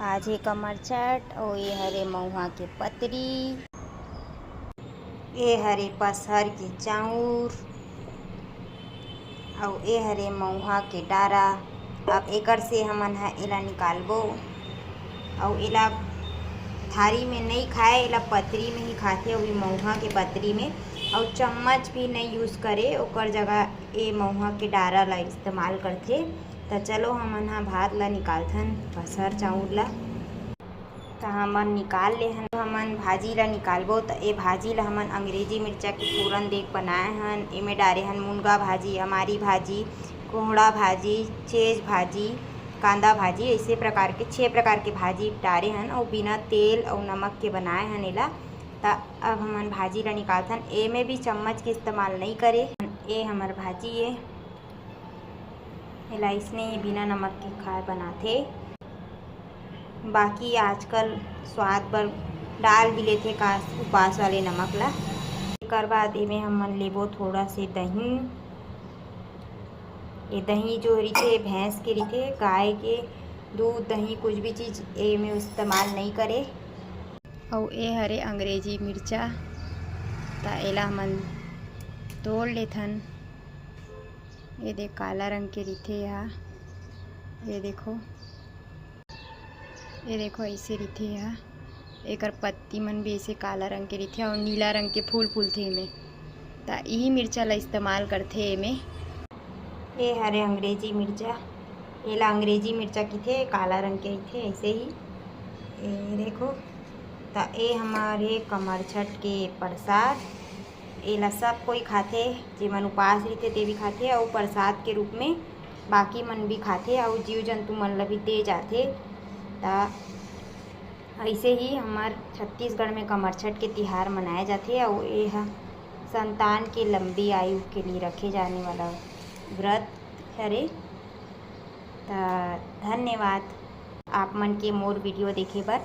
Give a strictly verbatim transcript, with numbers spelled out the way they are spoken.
आज हे कमरछठ, अउ ए हरे मउहा के पतरी, ए हरे पसहर के चाउर, अउ ए हरे मउहा के डारा। अब एकर से हमन ह एला निकालबो, अउ एला थारी में नइ खाए, एला पतरी में ही खाथे, अउ ए मउहा के पतरी में, अउ चम्मच भी नइ use करे, ओकर जगह ए मउहा के डारा ला इस्तेमाल करथे। त चलो, हमन ह भात ला निकालथन, पसहर चाउर ला। त हमन निकाल ले हन। हमन भाजी ला निकालबो। त ए भाजी ला हमन अंग्रेजी मिर्चा के फोरन दे के बनाए हन। एमे डारे हन मुनगा भाजी, अमारी भाजी, कोहड़ा भाजी, चेज भाजी, कांदा भाजी, ऐसे प्रकार के छह प्रकार के भाजी डारे हन अउ बिना तेल अउ नमक के बनाए हन एला। त अब हमन भाजी ला निकालथन। एमे भी चम्मच के इस्तेमाल नइ करे। ए हमर भाजी ए, एला अइसने ही बिना नमक के खाए बनाथे। बाकी आजकल स्वाद बर डाल भी लेथे का उपास वाले नमक ला। एकर बाद एमे हमन लेबो थोड़ा से दही। ये दही जो रहिथे, भैंस के रहिथे, गाय के दूध, दही, कुछ भी चीज एमे इस्तेमाल नइ करे। अउ ए हरे अंग्रेजी मिर्चा, त एला हमन तोड़ लेथन। ये देख, काला रंग के रहिथे एहा, ये देखो, ये देखो, ऐसे रहिथे एहा। एकर पत्ती मन भी ऐसे काला रंग के रहिथे अउ नीला रंग के फूल फूलथे एमे, त इही मिर्चा ला इस्तेमाल करथे एमे। ए हरे अंग्रेजी मिर्चा, एला अंग्रेजी मिर्चा किथे, काला रंग के रहिथे ऐसे ही। ए देखो, त ए हमारे कमरछठ के प्रसाद, एला सब कोई खाथे, जेमन उपास रहिथे ते भी खाथे, अउ प्रसाद के रूप में बाकी मन भी खाथे, अउ जीव जंतु मन ला भी दे जाथे। त ऐसे ही हमर छत्तीसगढ़ में कमरछठ के तिहार मनाए जाथे, अउ ए ह संतान के लंबी आयु के लिए रखे जाने वाला व्रत हरे। त धन्यवाद आप मन के मोर वीडियो देखे बर।